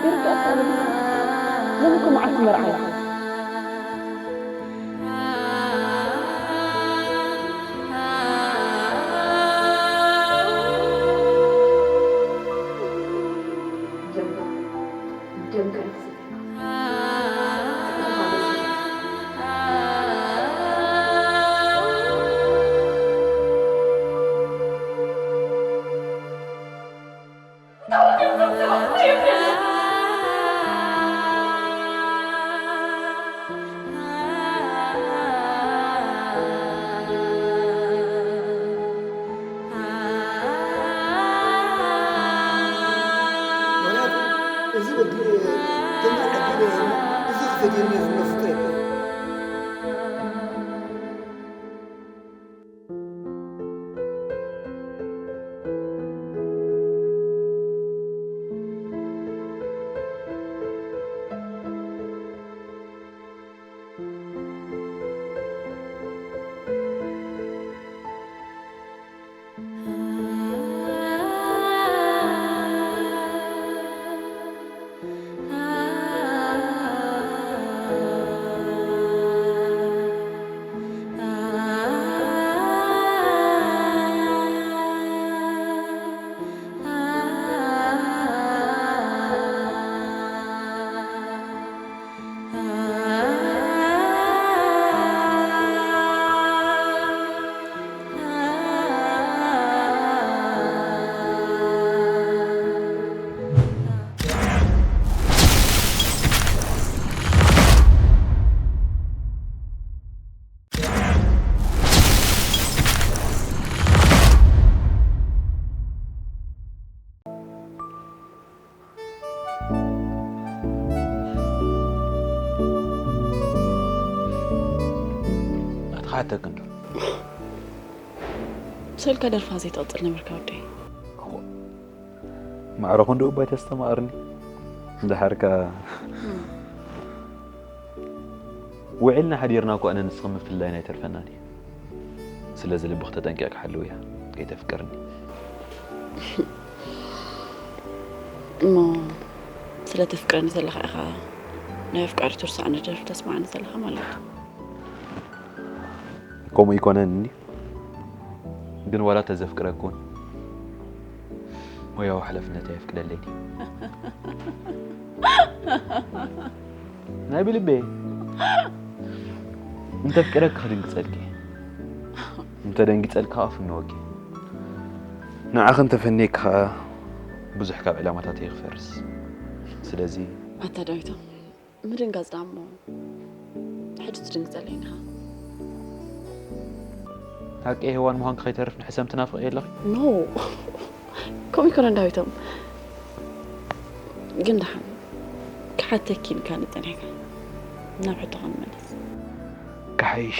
ይርዳእካ ሎሚ እኮ መዓልቲ መርዓ እዩ። ምክንያቱ እዚ ወዲ ተምር ዕድል እየ እሞ እዚ ክፈትየኒ እየ ዝብሎ ፍጡር የለን። ኣትሓተክን ዶ? ስልካ ደርፋ ዘይትቕጽል ነበርካ ወደይ። ማዕረ ክንድኡ እባ ኣይተስተማቕርኒ። ድሓር ከ ውዒልና ሓዲርና እኮ ኣነ ንስኺ ምፍልላይና ኣይተርፈናን እዩ። ስለዚ ልብኺ ተጠንቂቕኪ ሓልውያ፣ ከይተፍቅርኒ። እሞ ስለ ተፍቅረኒ ዘለኻ ኢኻ ናይ ኣፍቃሪ ትርሳዕኒ ደርፊ ተስማዕኒ ዘለኻ ማለት እዩ። ከምኡ ኣይኮነን እንዲ ግን ዋላ ተዘፍቅረኩን ሞያዊ ሓላፍነት ኣየፍቅደለይን እዩ። ናይ ብልቤ እንተፍቅረኪ ክድንግጸልኪ እንተደንጊጸልኪ ከዓ ፍነወኪ ንዓኺ እንተፈንየኪ ከዓ ብዙሕ ካብ ዕላማታተይ ክፈርስ ስለዚ ኣታ ዳዊቶም ምድንጋጽ ደኣ እሞ ሕጂ ትድንግጸለይ ኢኻ። ሓቂ ሄዋን ምዃንኪ ከይተርፍ ንሕሰም ትናፍቂ ኣለኺ? ኖ ከምኡ ኣይኮነን ዳዊቶም። ግን ደሓን ክሓተኪ ኢልካኒ ጸኒሕካ ናብ ሕቶኻ ንመለስ። ክሓይሽ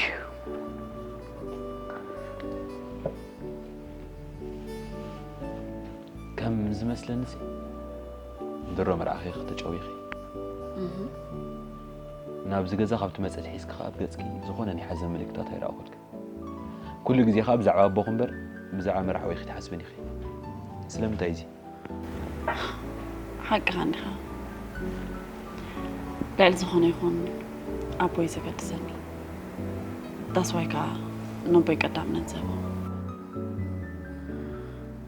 ከም ዝመስለኒ ሲ ድሮ መርዓኺ ከተጨውይኺ ናብዚ ገዛ ካብ ትመፂ ኣትሒዝኪ ከዓ ኣብ ገፅኪ ዝኾነ ናይ ሓዘን ምልክታት ኣይረኣኹልክን። ኩሉ ግዜ ከዓ ብዛዕባ ኣቦኺ እምበር ብዛዕባ መርዓዊኺ ትሓስብን ኢኺ። ስለምንታይ እዚ? ሓቅኻ እንዲኻ። ልዕሊ ዝኾነ ይኹን ኣቦይ ዘገድሰኒ። ዳስዋይ ከዓ ነቦይ ቀዳምነት ዝህቦ።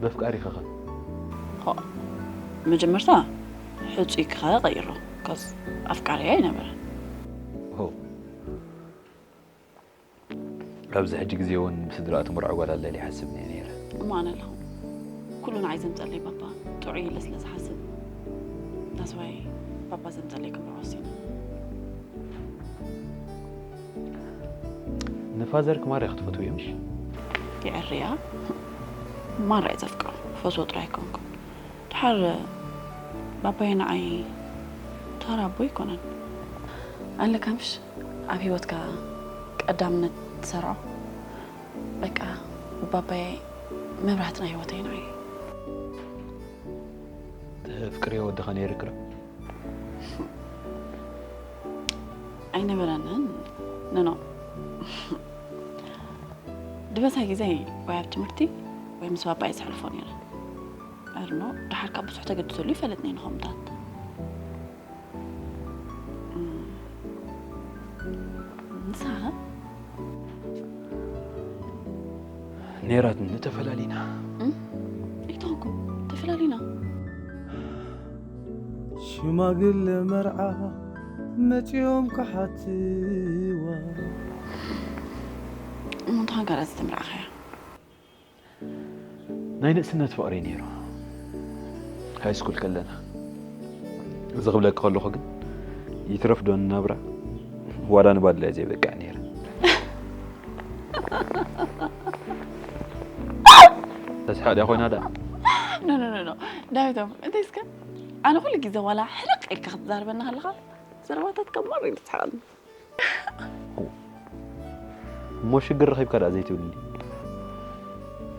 በፍቃሪኺ ኸ? ሆ መጀመርታ ሕፁይ ክኸ ቀይሮ ካዝ ኣፍቃሪ ኣይነበረን። ሆ ኣብዚ ሕጂ ግዜ እውን ብስድራኣ ትምርዖ ጓል ኣለ ኢለ ይሓስብ እየ ነይረ። እሞ ኣነ ኣለኹ ኩሉ ንዓይ ዘምፀለይ ባባ ጥዑይ ኢለ ስለ ዝሓስብ ዳስዋይ ባባ ዘምፀለይ ክምርዖ ወሲነ። ንፋዘርኪ ማራ ክትፈትውዮ ምሽ? የዕርያ ማራ እየ ዘፍቅሮ ፈትዎ ጥራይ ኣይኮንኩን። ድሓር ባባይ ንዓይ ተራ ኣቦ ኣይኮነን ኣለካ ምሽ ኣብ ህይወትካ ቀዳምነት ትሰርዖ በቃ ባባይ መብራህቲ ናይ ህይወተይ ንዓይ። ተፍቅርዮ ወድኻ ነይርክ ዶ? ኣይነበረንን ንኖ ድበሳ ግዜ ወይ ኣብ ትምህርቲ ወይ ምስ ባባይ ዘሕልፎ ነይረ። ኣርኖ ደሓር ካብ ብዙሕ ተገድሰሉ ይፈለጥኒ ንኸምታት። ንስኻ ኔራትኒ ተፈላሊና። ኣይተኸኩም ተፈላሊና። ሽማግለ መርዓ መጺኦም ክሓትዋ። እሞ እንተኾን ካልእ ዝተምርዓኸያ? ናይ ንእስነት ፍቕሪ ነይሩ። ሃይ ስኩል ከለና። እዚ ክብለኪ ከለኹ ግን ይትረፍ ዶ ንናብራ ዋላ ንባድላ እየ ዘይበቅዕ ነይረ። ተስሓቕ ድያ ኮይና ደኣ? ኖ ኖ ኖ ኖ ዳዊቶም እንታይ እስከ ኣነ ኩሉ ግዜ ዋላ ሕርቕ ኢልካ ክትዛርበና ከለኻ ዘረባታት ከማር እዩ ዝስሓቐኒ። እሞ ሽግር ረኺብካ ደኣ ዘይትብልኒ?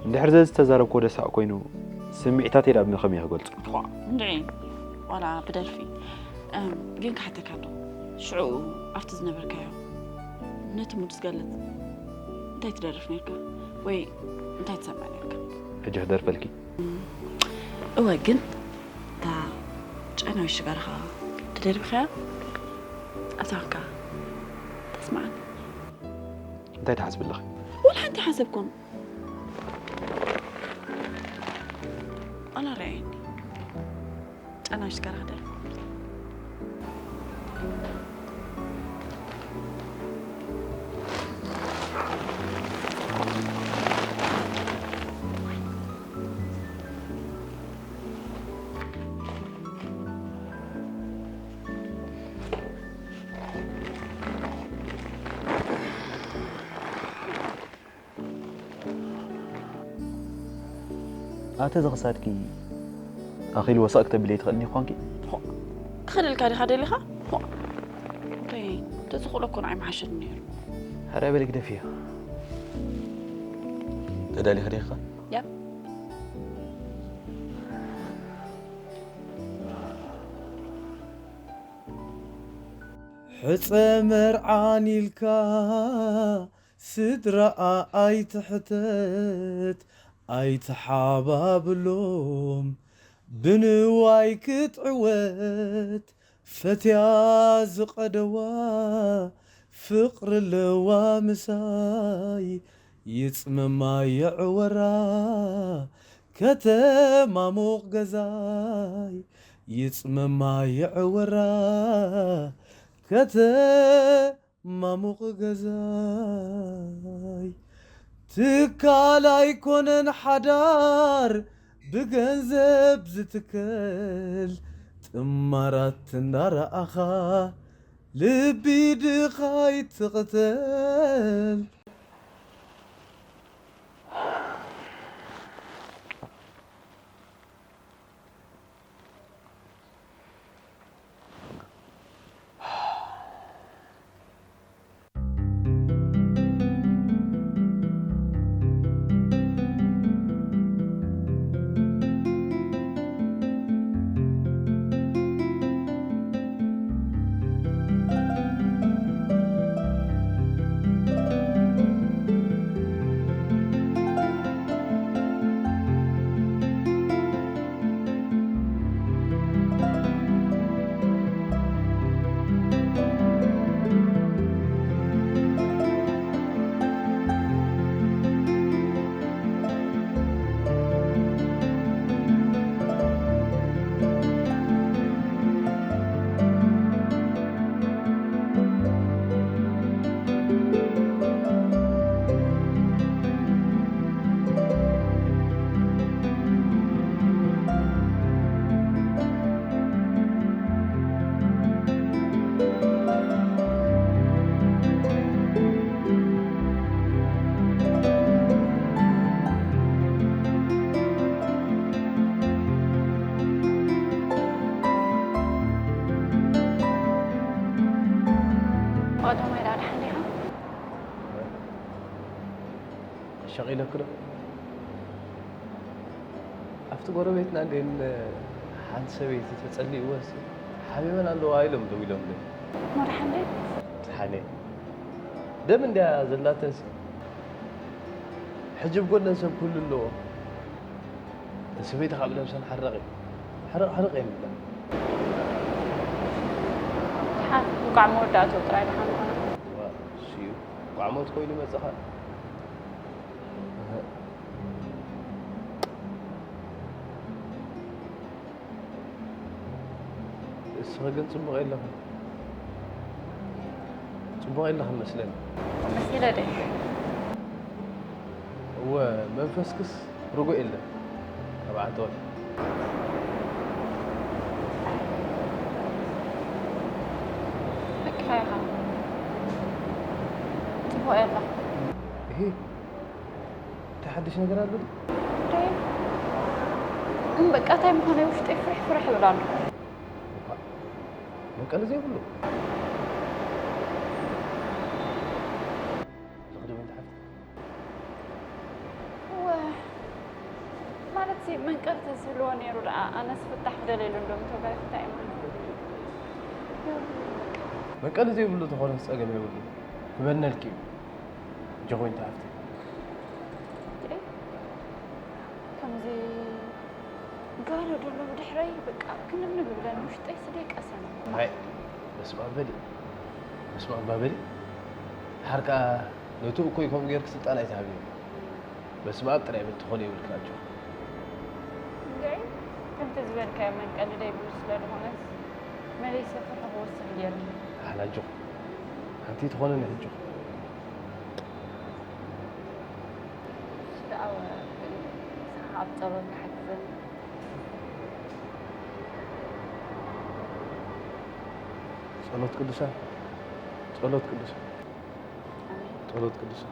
እንድሕር ዘዚ ዝተዛረብክዎ ደሳቕ ኮይኑ ስምዒታተይ ደኣ ብኸመይ ክገልጾ? እንድዒ ዋላ ብደርፊ እም፣ ግን ክሓተካ ዶ ሽዑ ኣብቲ ዝነበርካዮ ነቲ ሙድ ዝገልጽ እንታይ ትደርፍ ነርካ ወይ እንታይ ትሰምዕ ነርካ? ሕጂ ክደርፈልኪ? እወ ግን እታ ጨናዊ ሽጋራኻ ተደርቢኻያ ኣብታ ኸንካ ተስማዓኒ። እንታይ ትሓስቢ ኣለኺ? ወላ ሓንቲ ሓሰብኩን ኣላ ረኣየኒ ጨናዊ ሽጋራ ክደርፍ ኣተ ዝኽሳድኪ ኣኺል ወሳቕ ክተብለይ ትኽእልኒ ይኾንኪ? ክኽደልካ ዲኻ ደሊኻ? እንታይ ተዝኽእሎ እኮ ንዓይ መሓሸኒ ነይሩ። ሓራይ በሊ ግደፍዮ። ተዳሊኺ ዲኻ? ያ ሕፀ መርዓን ኢልካ ስድራኣ ኣይትሕተት ኣይትሓባብሎም ብንዋይ ክትዕወት ፈትያ ዝቐደዋ ፍቕሪ ኣለዋ ምሳይ ይጽመማ የዕወራ ከተማሙቕ ገዛይ ይጽመማ የዕወራ ከተማሙቕ ገዛይ ትካል ኣይኮነን ሓዳር ብገንዘብ ዝትከል ጥማራት እንዳረኣኻ ልቢ ድኻ ይትቕተል። ቀዳማይ ደኣ ደሓን ዲኻ? ሸቒለክዶ ኣብቲ ጎረቤትና ግን ሓንቲ ሰበይቲ ተጸሊእወስ ሓሚመን ኣለዋ ኢሎም ደው ኢሎምለይ። መድሓንደይ ሓኔ ደም እንድያ ዘላተስ ሕጂ ኣብ ጎነን ሰብ ኩሉ ኣለዎ። ሰበይቲ ካብ ለምሰን ሓረቕ እዩ። ሓረቕ ሓረቕ እየ ንብላ። ሓ እንኳዕ መወዳእትኡ ጥራይ ደሓን ኾነ። እሱ እዩ። ቋዕሞት ኮይኑ መጽኻ። እስኺ ግን ጽቡቕ የለኽን። ጽቡቕ የለኽን መስለኒ። መሲለ ደ እወ መንፈስክስ ርጉእ የለን። ኣብ ዓንተወት በቃ ኢኻ ጽቡቕ የላ ይሄ እንታይ ሓድሽ ነገር ኣሎ? ግን በቃ እንታይ ምኾነ ውሽጠይ ፍርሕ ፍርሕ ይብል ኣሎ። መቀሊ ዘይብሉ ዝኽደም እንተ ሓፍቲ እወ ማለት ሲ መንቀል ተዝህልዎ ነይሩ ደኣ ኣነስ ፍታሕ ክደልየሉ እንዶ ምተጋይ ፍታይ ማለት መቀሊ ዘይብሉ ተኾነ ጸገም የብሉ ክበነልኪ እዩ ጀኾይንታ ሃፍቲ ከምዚ ጋሎ ደሎ ብድሕረይ በቃ ክንብንብ ይብለኒ ውሽጠይ ስደይ ቀሰነ ኣይ በስመ ኣብ በሊ በስመ ኣብ በሊ ሓርካ ነቱ እኮይ ከምኡ ጌርክ ስልጣን ኣይትሃብዮ በስመ ኣብ ጥራይ በል ትኾነ ይብልካ ኣጆ እንድዒ ከምቲ ዝበልካዮ መንቀሊ ደይብሉ ስለ ዝኾነስ መለይ ሰፍር ክወስን ገይርኒ ኣላጆ ሓንቲ ትኾነ ንሕጆ ሽዳኣወ ኣብ ጸሎት ክሓግዘኒ ጸሎት ቅዱሳን ጸሎት ቅዱሳን ኣሜን ጸሎት ቅዱሳን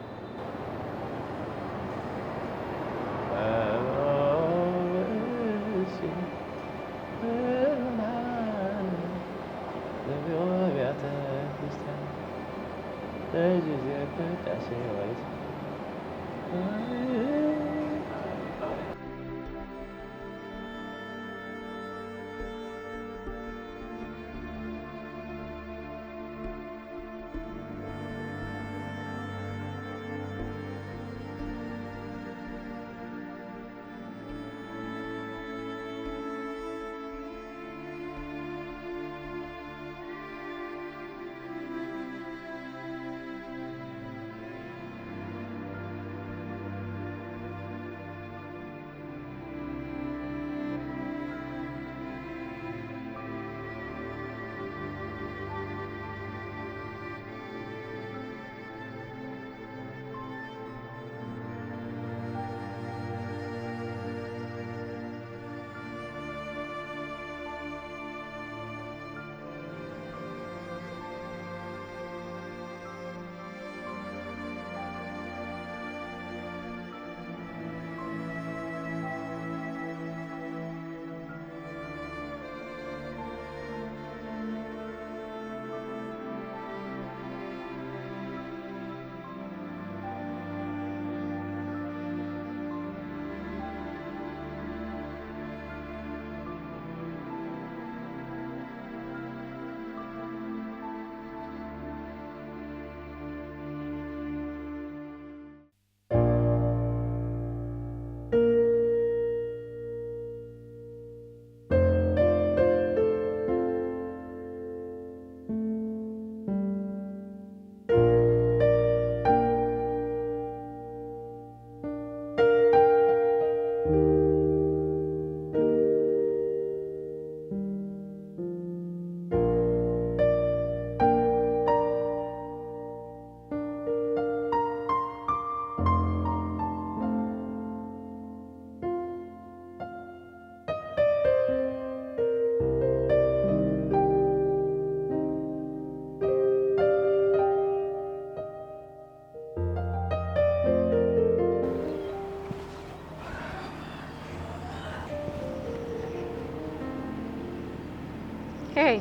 ሄይ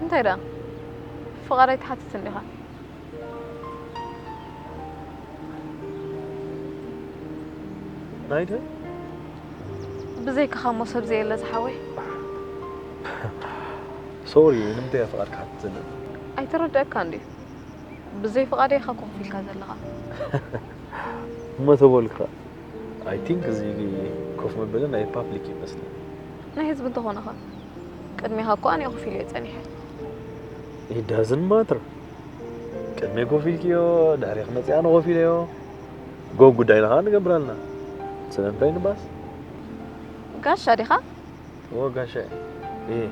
እንታይ ደኣ ፍቓድ ኣይትሓትትን ዲኻ? ናይተ ብዘይካኻ እሞ ሰብ ዘየለ ዝሓወይ። ሶሪ ንምንታይ ፍቓድ ክሓትት ዘለኒ? ኣይተረድኣካ እንድዩ። ብዘይ ፍቓደይ ኢኻ ኮፍ ኢልካ ዘለኻ። እሞ ተበልካ። I think እዚ ኮፍ መበሊ ናይ ፓብሊክ ይመስለኒ። ናይ ህዝቢ እንተኾነ ኸ? ቅድሜኻ እኮ ኣነ ኮፍ ኢለ እየ ጸኒሐ። It doesn't matter። ቅድሜ ኮፍ ኢልክዮ፣ ድሕሬ ክመጽእ ኣነ ኮፍ ኢለዮ። ጎ ጉዳይና ኸዓ ንገብር ኣለና። ስለምንታይ ንባስ? ጋሻ ዲኻ? እወ ጋሻ እየ። እየ።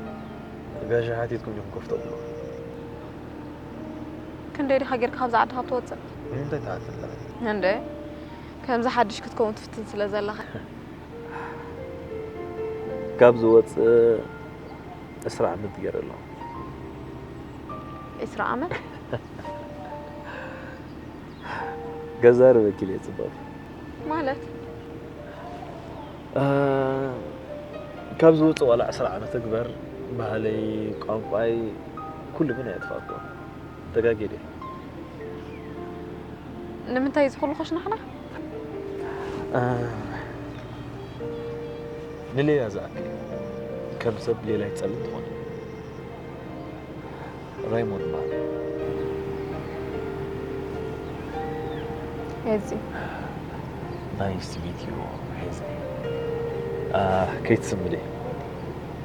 ጋሻ ሓቲትኩም ዲኹም ኮፍ ተብሉ? ክንደይ ዲኻ ጌርካ ካብዛ ዓዲ ካብ ትወጽእ? ንምንታይ ትሓትለኺ? እንደ ከምዚ ሓድሽ ክትከውን ትፍትን ስለ ዘለኻ። ካብ ዝወጽእ ዕስራ ዓመት ገይረ ኣለኹ። ዕስራ ዓመት? ገዛርበኪ ኢለ ጽበቕ። ማለት? እ፣ ካብ ዝወጽእ ዋላ ዕስራ ዓመት እግበር፣ ባህለይ፣ ቋንቋይ፣ ኩሉ ግን ኣየጥፋእኩ። ተጋጌ ድየ? ንምንታይ እዚ ኩሉ ከሽናሕናሕ? እ፣ ንሌላ ዝኣክል እዩ። ከም ሰብ ሌላ ይጸልም ትኾን። ራይሞንድ ይበሃል። ሄዚ። Nice to meet you, ሄዚ። እ፣ ከይትስምዲ።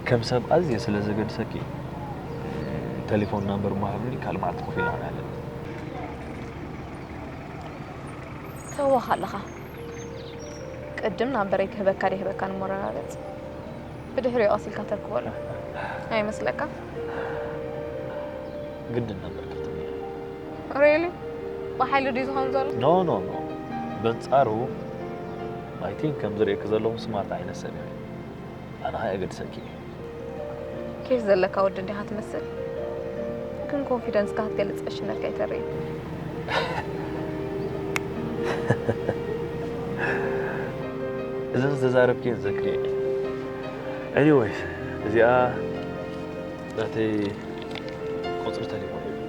ከም ሰብ ኣዝየ ስለ ዘገድሰኪ፣ ቴሌፎን ናምበር እሞ ሃብኒ፣ ካልእ መዓልቲ ኮፍ ኢልና ክንሕልፍ። ተዋኽ ኣለኻ። ቅድም ናምበረይ ክህበካ ደይህበካ ንመረጋገጽ። ብድሕሪኡ ቀስ ኢልካ ተርክቦ ኣሎ። ኣይመስለካ? ግድን ናምበር ክትብኒ። Really? ብሓይሊ ድዩ ዝኾን ዘሎ? No, no, no። በንጻሩ፣ I think ከም ዝርእየኪ ዘለኹ ስማርት ዓይነት ሰብ ኢኺ። ኣነ ኸኣ የገድሰኪ እየ። ኬፍ ዘለካ ወዲ እንዲኻ ትመስል። ግን ኮንፊደንስካ ክትገልጽ ዕሽነትካ ኣይተርእይ። እዘን ዝተዛረብክየን ዘክርየ። Anyways፣ እዚኣ ናተይ ቁጽሪ ተሌፎን እዩ።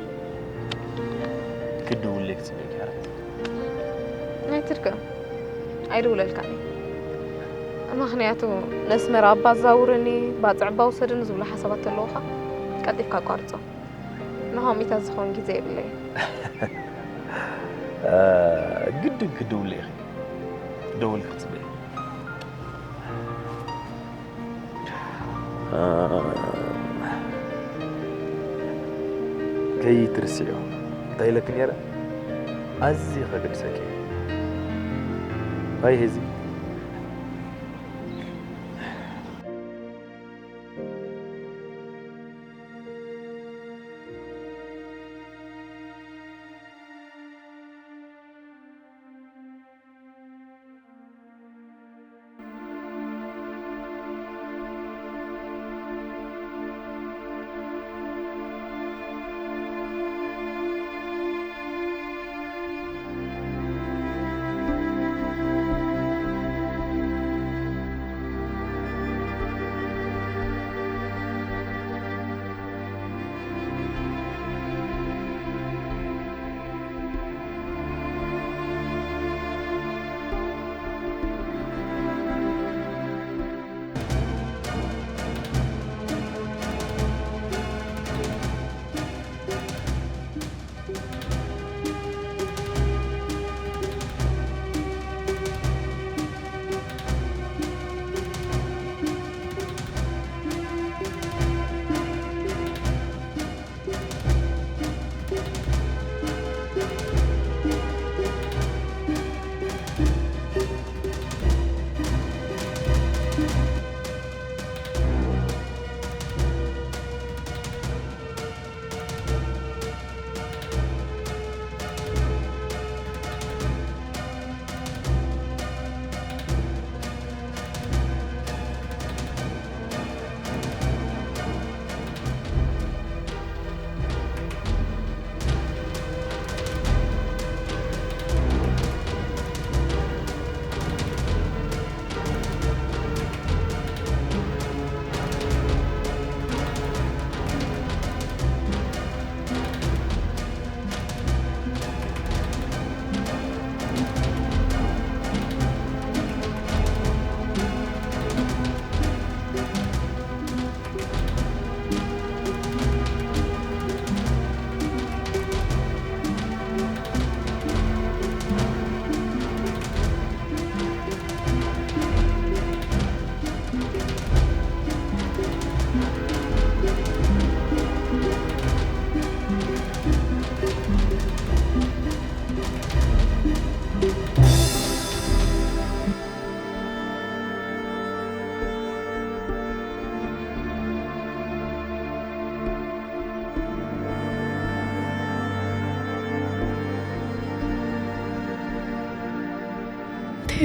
ክድውለይ ክጽበየኪ እየ። ናይ ትድከም ኣይድውለልካን እየ። ምኽንያቱ ነስመራ ኣባ ኣዛውርኒ፣ ባጽዕ ኣባ ውሰድኒ ዝብሉ ሓሳባት ተለውኻ ቀልጢፍካ ኣቋርጾ። ንኸምኢታት ዝኸውን ግዜ የብለይ። እ፣ ግድን ክድውለይ ኢኺ። ደውል ክጽበየ። እ፣ ከይትርስዕዮ። እንታይ ኢለኪ ነይረ? ኣዝየ ከገድሰኪ እየ። ባይ ሄዚ።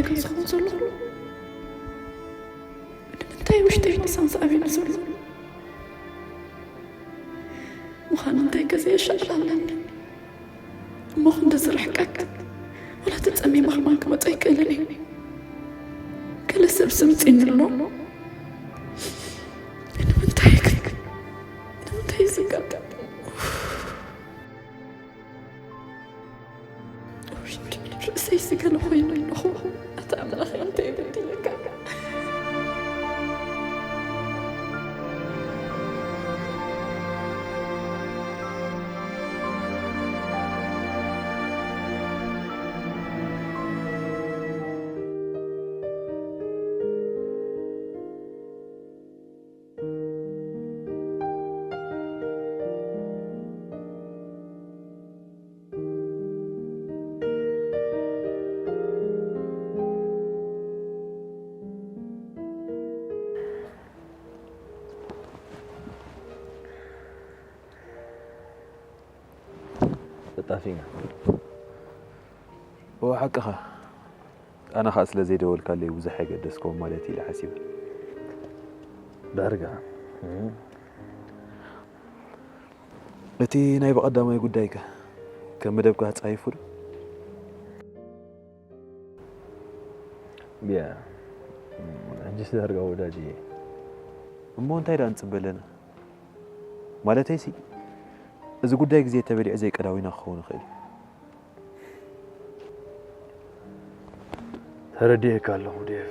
ግን ዝኸውን ዘሎ? ንምንታይ ውሽጠይ ምሳን ስኣበኒ ዘሎ? ምዃኑ እንታይ ከ ዘየሻቕል ኣለኒ? እሞ ክንዲ ዝርሕቀክ፣ ወላ ተጸሚመ ከማን ክመጾ ኣይክእልን እየ። ገለ ሰብ ስምጺኒ ኣሎ። ንምንታይ ግን? ንምንታይ ዝጋጠም? ርእሰይ ስገለ ኮይኑ ኣለኹ። ኣታ ኣምላኽ፣ እንታይ በዲለካ? ተጣፊና። እወ፣ ሓቅኻ። ኣነ ኸኣ ስለ ዘይደወልካለይ ብዙሕ ኣይገደስክዎን ማለት እዩ ኢለ ሓሲበ። ዳርጋ። እቲ ናይ ብቐዳማይ ጉዳይከ ከም መደብካ ተጻሂፉ ዶ? ያ፣ ሕጂስ ዳርጋ ወዳጅ እየ። እሞ እንታይ ደኣ ንጽበ ኣለና? ማለተይሲ፣ እዚ ጉዳይ ግዜ ተበሊዑ ዘይቀዳዊና ክኸውን ይኽእል እዩ። ተረዲኤካ ኣለኹ ዴቭ።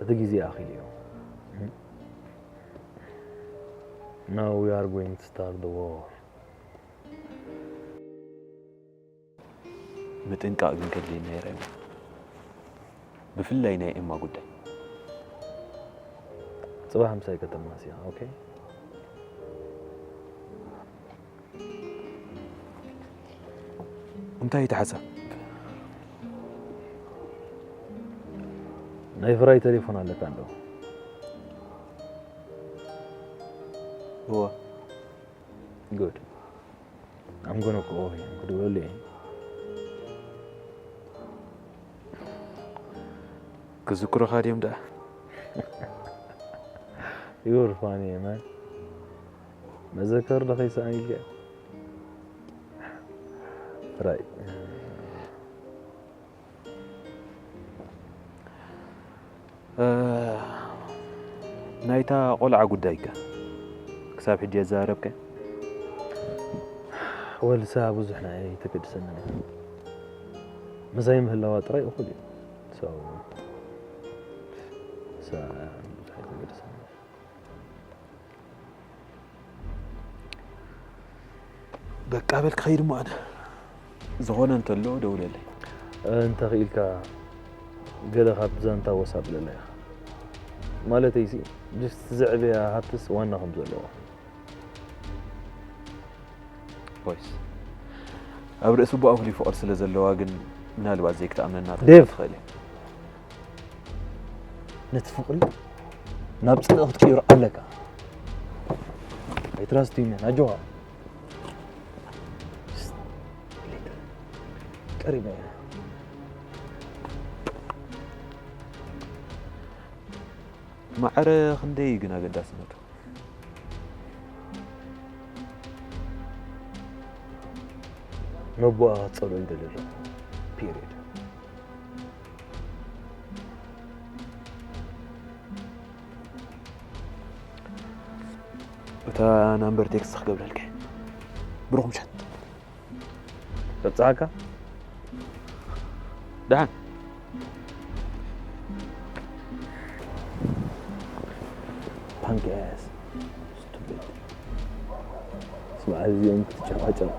እቲ ግዜ ኣኺሉ እዩ። Now we are going to start the war. ምጥንቃቕ ግን ከድልየና ይርአ። ብፍላይ ናይ ኤማ ጉዳይ። ጽባሕ ምሳይ ከተማስያ፣ ኦኬ? እንታይ እቲ ሓሳብ? ናይ ፍራይ ቴሌፎን ኣለካ እንዶ? እወ። Good. I'm gonna call him. ክድውለሉ እየ። ክዝክሩኻ ድዮም ደኣ? You're funny, man. መዘከር ዶ ከይሰኣን ኢልካ? ፍራይ። እ፣ ናይታ ቆልዓ ጉዳይከ ክሳብ ሕጂ ኣዘራረብካያ? ወልሳ ብዙሕ ናይ ተገድሰኒ። ምሳይ ምህላዋ ጥራይ እኹል እዩ። So፣ ንሳ ብዙሕ ኣይተገድሰኒ። በቃ በል ክኸይድ እሞ ኣነ። ዝኾነ እንተሎ ደውለለይ። እንተኽኢልካ ገለ ካብ ዛንታ ወስ ኣብለላ ኢኻ። ማለተይሲ፣ just ዘዕበያ ሃብትስ ዋና ከም ዘለዋ። ኮይስ። ኣብ ርእሲ ኣቦኣ ፍሉይ ፍቕሪ ስለ ዘለዋ ግን ምናልባት ዘይክትኣምነና ዴቭ! ትኽእል እያ። ነቲ ፍቕሪ ናብ ጽልኢ ክትቅይሮ ኣለካ። ኣይትራስቲኒ፣ ኣጆኻ። ቀሪበ እያ። ማዕረ ክንደይ ግን ኣገዳስነቱ? ነቦኣ ክትጸልኦ ይደሊ ኣለኹ። ፒሪድ። እታ ናምበር ቴክስት ክገብረልካ እየ። ብሩኽ ምሸት። ከብጽሓካ? ደሓን። ፓንክ ኣስ። ስቱፒድ። ስማዕ፣ እዚኦም ክትጨፋጨፉ።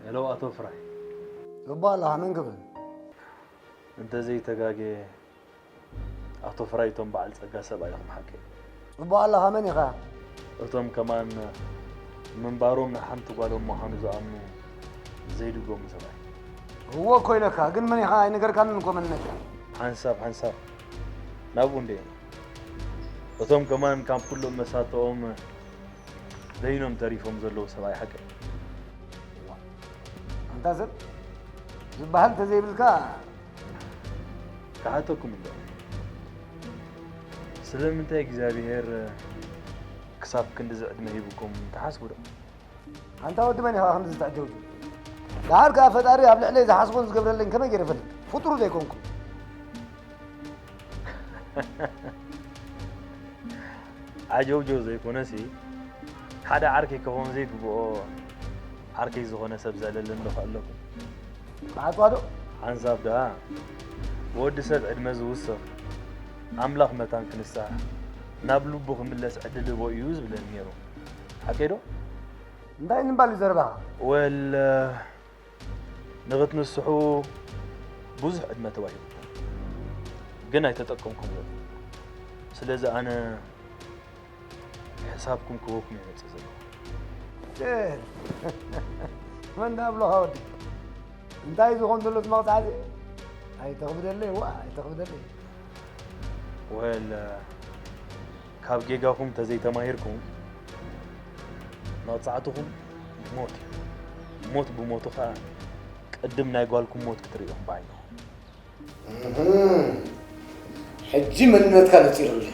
ሄሎ ኣቶ ፍራይ። ጽቡቕ ኣለኻ፣ መን ክብል? እንተዘይተጋግየ ኣቶ ፍራይ እቶም በዓል ጸጋ ሰብኣይ ኢኹም ሓቀይ? ጽቡቕ ኣለኻ፣ መን ኢኻ? እቶም ከማን ምንባሮም ንሓንቲ ጓሎም ምዃኑ ዝኣምኑ ዘይድገሙ ሰብኣይ። እወ እኮ ኢለካ፣ ግን መን ኢኻ ኣይነገርካንን እኮ መንነትካ። ሓንሳብ ሓንሳብ ናብኡ እንዴ። እቶም ከማን ካብ ኩሎም መሳተኦም በይኖም ተሪፎም ዘለዉ ሰብኣይ ሓቀይ። ኣንታ ሰብ ዝበሃል እንተዘይብልካ። ክሓተኩም እንዶ፣ ስለምንታይ እግዚኣብሔር ክሳብ ክንድዚ ዕድመ ሂብኩም ትሓስቡ ዶ? ኣንታ ወዲ መን ኢኻ ክንድዚ ተዕጀውጅው? ደሓር ከኣ ፈጣሪ ኣብ ልዕለይ ዝሓስቦን ዝገብረለይን ከመይ ገይረ እፈልጥ? ፍጡሩ ዘይኮንኩ። ዓጀውጀው ዘይኮነሲ፣ ሓደ ዓርከይ ክኸውን ዘይግብኦ ዓርከይ ዝኾነ ሰብ ዘለለኒ ዶ ከ ኣለኩም? ብዓጽዋ ዶ? ሓንሳብ ደኣ፣ ብወዲ ሰብ ዕድመ ዝውስኽ፣ ኣምላኽ መታን ክንሳሕ፣ ናብ ልቡ ክምለስ ዕድል ህቦ እዩ ዝብለኒ ነይሩ። ሓቀይ ዶ? እንታይ ንምባል እዩ ዘረባኻ? ወል፣ ንኽትንስሑ ብዙሕ ዕድመ ተዋሂቡኩም፣ ግን ኣይተጠቀምኩምዎን። ስለዚ ኣነ ሕሳብኩም ክህበኩም እየ መጽእ ዘለኹ። እ፣ መን ደኣ ብሎኻ ወዲ? እንታይ ዝኾን ዘሎ እቲ መቕጻዕቲ? ኣይተኽብደለይ፣ ዋ፣ ኣይተኽብደለይ። ወል፣ ካብ ጌጋኹም ተዘይተማሂርኩም፣ መቕጻዕትኹም ሞት እዩ። ሞት ብሞቱ ኸኣ ቅድም ናይ ጓልኩም ሞት ክትርእዩ ኢኹም ብዓይንኹም። እህ፣ ሕጂ መንነትካ ነጺሩለይ።